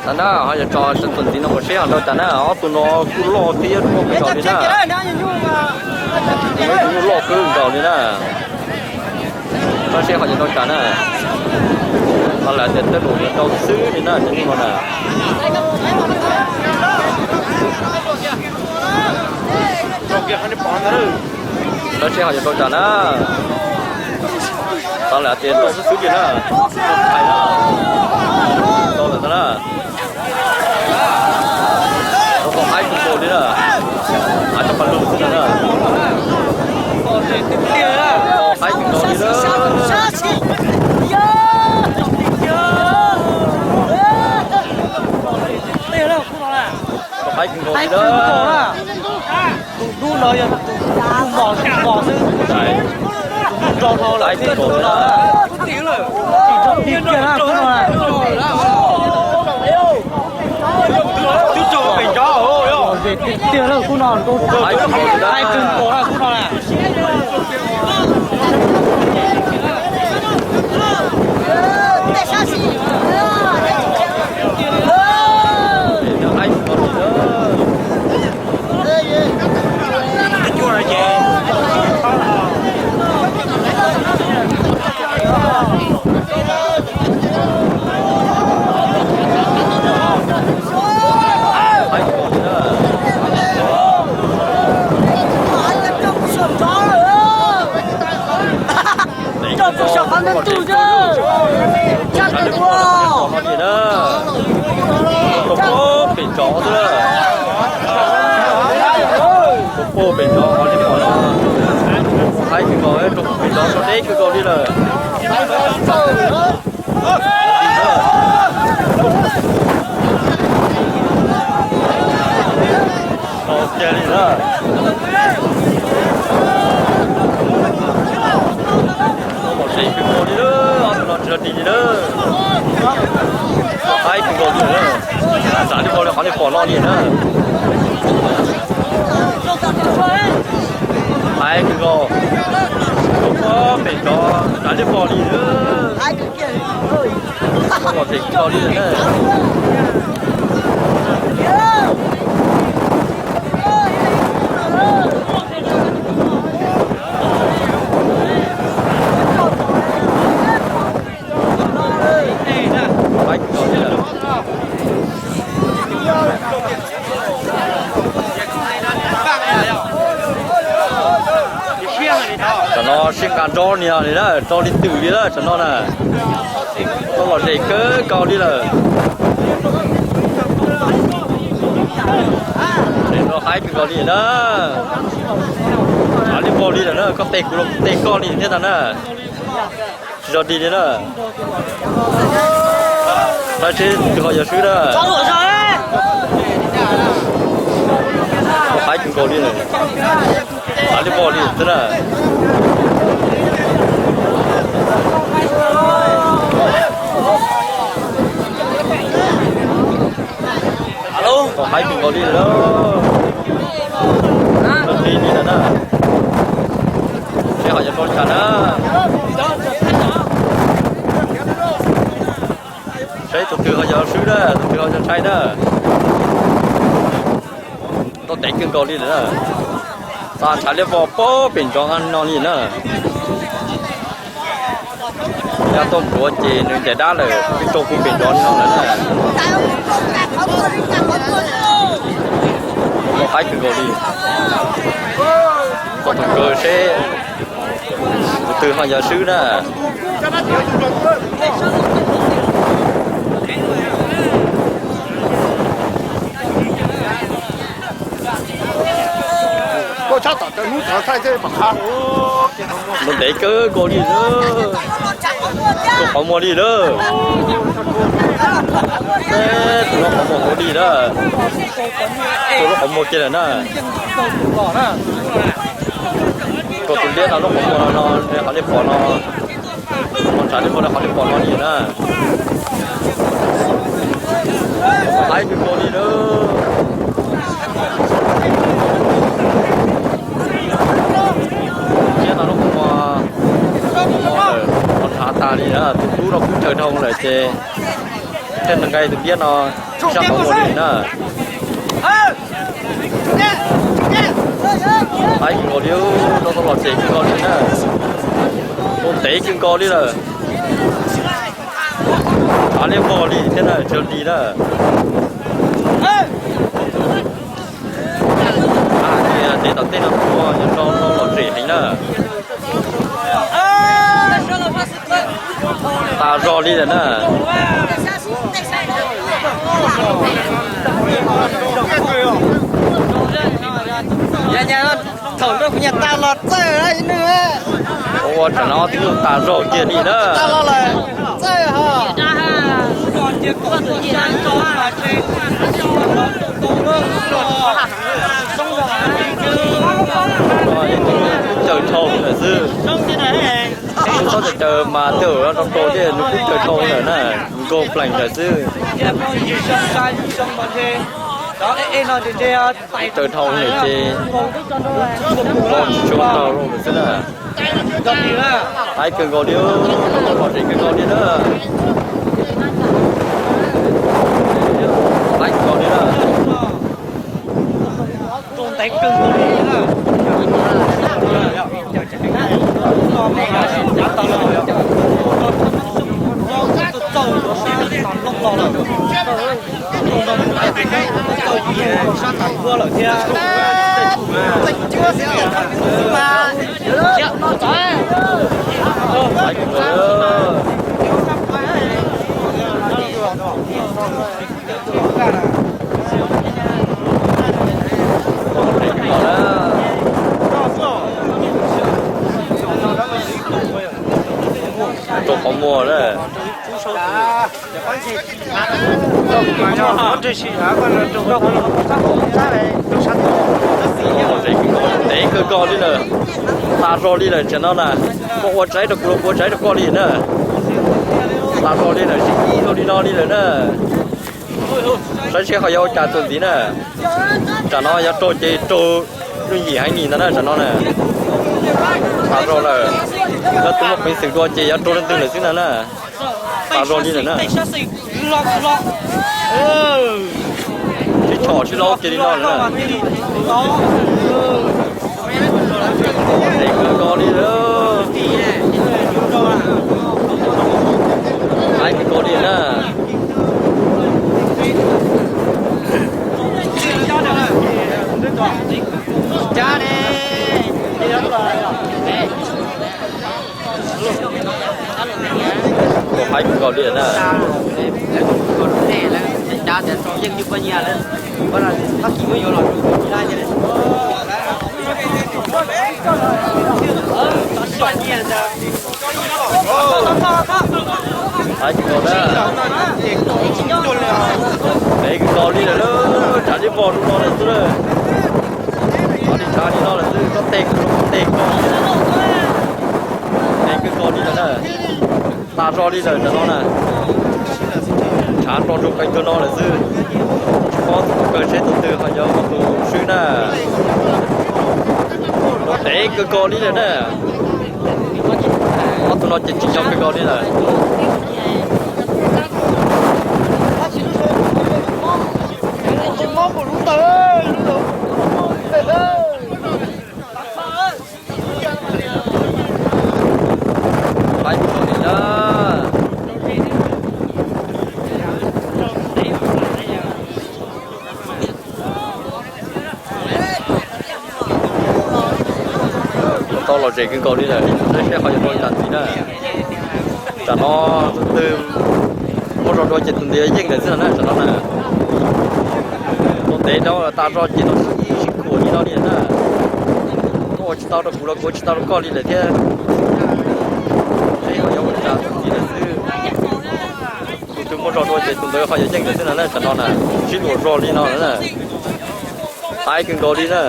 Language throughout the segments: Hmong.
Tas na, ho yog tso sab tus ntxiv no mus seb ho nrau cas na, ob tug no kuj loj thiab loj kawg nkaus li na. Tus nyuj loj kawg nkaus li na. Saib seb ho yuav nrau cas na. Ho lam tias tej zaum yuav nrau xwb li na, cov nyuj no na. Saib seb ho yuav nrau cas na. Tau lawm tias nrau xwb xwb li na. Tau lawm na. Tau haib kawg nkaus li na. Haib tau pas lug xwb na. Tau haib kawg nkaus li na. Tau haib kawg nkaus li na. Tus dub no yog tus dub mos mos xwb. Tus dub rau dhau lawm, tus dub no tim rau tim kiag na khub no. Lom zem tiag tiag lawm khub no, haib kawg nkaus na khub no na. Rau pem tsov xwb na. Rau pem tsov qhov li pom no. Haib kawg nkaus, rau pem tsov rau deb kawg nkaus li lawm. Tau kiag li na. Tau mos zem kawg nkaus li na, ob tug no tsis yog dig li na. Haib kawg nkaus li na. Tsav li pom li qhov li pom no li na. Haib kawg nkaus. Pem tsov tsav li pom li na. Tau mos zem kawg nkaus li na. Tam no sib nqa nrov ni li na, rau li twm li na tam no na. Tau lom zem kawg nkaus li lawm. Haib kawg nkaus li na. Haib li npaum li lawm na, koj tes kuv los kuv tes koj li thiab ntag na. Tsis zog dig li na. Saib seb tus twg ho yuav swb na. Haib kawg nkaus li lawm. Haib li npaum li xwb na. Tau haib kawg nkaus li lawm. Tau dig li lawm na. Seb ho yuav nrau li cas na. Saib tus twg ho yuav swb na, tus twg ho yuav ntshai na. Tau tev kawg nkaus li lawm na. Xa ntshav liab vog pem ntsov no li na. Yog tau npluav ces nws ncaim dab lawm, twb rau kuv pem ntsov li no lawm na. Tau haib kawg nkaus li. Tau tus kawg seb tus twg ho yuav swb na. Mus ntev kawg nkaus li na. Rau qhov muag li na. Rau lub qhov muag hauv li na. Rau lub qhov muag kiag lawm na. Rau tus liab no lub qhov muag no, qhov li pom no. Qhov ntshav li muaj qhov li pom no li na. Haib kawg nkaus li na. Liab no lub qhov muag, qhov ntshav tas li na, tus tub no kub chaw dhau lawm ces thiaj nqaij tus liab no. Sab qhov muag li na. Qaib kawg nkaus li, rau tau los tsev kawg nkaus li na. Ua ntev kawg nkaus li lawm. Av liab vog li thiab na, tsis li na. Tej tom tej no ua nyob rau no los tsev heev na. Tas zog li lawm na. Thaum no kuv nyuam tas los txawj ib nws. Ua tsam no tib tug tas zog kiag li na. Tas los lawm, txawj ho. Caws dhau lawm xwb. Txhob caws mas tej zaum rau rau thiab, nws kuj caws dhau lawm na, nkaug plees lawm xwb. Caws dhau lawm ces tsis tshua tau lawm xwb na. Qaib kawg nkaus li, los tsev kawg nkaus li na. Qaib kawg nkaus li na. Rau qhov muag na. Ntev kawg nkaus li lawm. Tas zog li lawm tsam no na. Koj ua tsaib rau kuv los kuv ua tsaib rau koj li na. Tas zog li lawm, sib ib zog li no li lawm na. Saib seb ho yuav ua cas txuas ntxiv na. Tsam no yuav raug ces raug lub yim heev ni ntag na tsam no na. Tas zog lawm. Yog tus muaj peev xwm dua ces yuav raug leej twg lawm xwb ntag na. Tas zog li lawm na. Sib tshom sib laub kiag li no lawm na. Ntev kawg nkaus li lawm. Qaib kawg nkaus li na. Ua qaib kawg nkaus li na. Qaib kawg nkaus na. Ntev kawg nkaus li lawm, tshav li vog rau no lawm xwb na. Tshav li tshav li no lawm xwb, koj tes kuv los kuv tes koj. Ntev kawg nkaus li lawm na. Tas zog li lawm ntawm no na. Tshav rau rau pem kawg no lawm xwb. Tsis paub tus kawg seb tus twg ho yuav ua tus swb na. Ntev kawg nkaus li lawm na. Ob tug no ces tsis nco kawg nkaus li lawm. Qaib kawg nkaus li na. Tau los ze kawg nkaus li lawm, saib seb ho yuav tau cas ntxiv na. Tsam no tus twg muaj zog dua ces tus ntawd yeej ntawd xwb no na tsam no na. Ua ntev rau tas zog ces los sib khuam li no li na. Koj ua tsis tau rau kuv los kuv ua tsis tau rau koj li lawm thiab. Seb ho yuav ua cas ntxiv lawm xwb. Tus twg muaj zog dua ces tus ntawd ho yuav yeej ntawd xwb no na tsam no na. Sib luam zog li no na. Qaib kawg nkaus li na.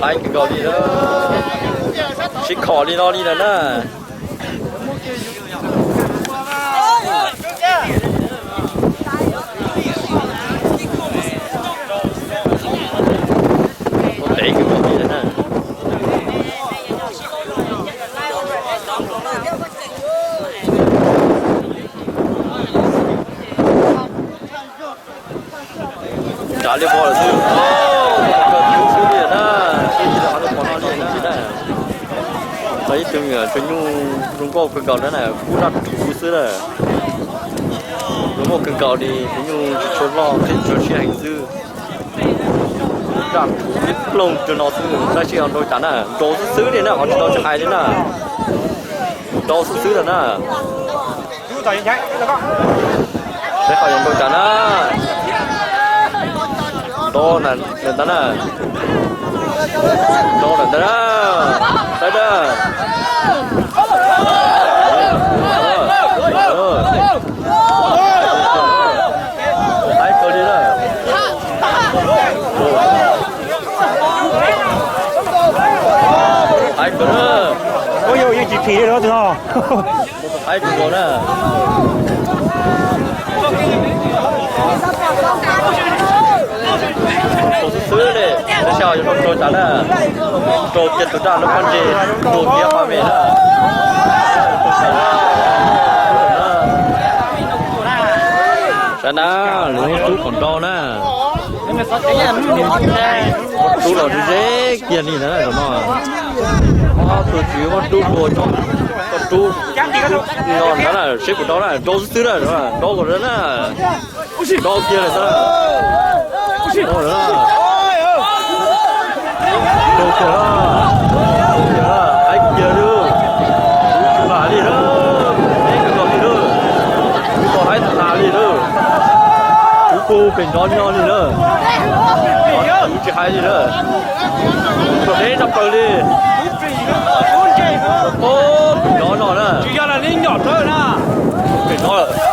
Qaib kawg nkaus li na. Sib khom li no li lawm na. Ua ntev kawg nkaus li lawm na. Li vog lawm xwb, kawg xwb li na, sib tsis tau qhov twg pom no li na. Tau ib tug me nyuam tsuag nyuj zoo nkauj kawg nkaus na, kub daj rhuv xwb na. Zoo nkauj kawg nkaus li, tus nyuj tsis tshua loj thiab tsis tshua siab heev xwb. Daj rhuv tib ploog rau no xwb, tab sis ho nrau cas na, nrau xwb xwb li na, qhov tsis nrau tsis hais li na. Nrau xwb xwb lawm na. Saib qhov yuav nrau cas na. Nrau lawm ntag na. Nrau lawm ntag na. Saib na. Haib kawg li na. Haib kawg na. Ua yog yeej tsis phim li no. Haib kawg na. Nrau xwb xwb li, tab sis ho yuav nrau cas na. Nrau kiag tus daj lub pob ntseg, nrau kiag qhov me na. Saib na, lawv muab rub kom nrau na. Muab rub los ze kiag li ntawd na, zaum no. Ob tug tswv muab rub dua, koj rub no ntawd na, seb puas nrau na, nrau xwb xwb na, nrau kom na. Nrau kiag lawm xwb. Nrau kiag lawm. Nrau kiag lawm. Haib kiag li. Kuv tsis lam li na. Neb kawg nkaus li na. Kuv tau haib tas li na. Kuv pug pem nrov nyo li na. Kuv tsis hais li na. Kuv tau deb tshaj plaws li. Nrov no na. Pem nrov lawm.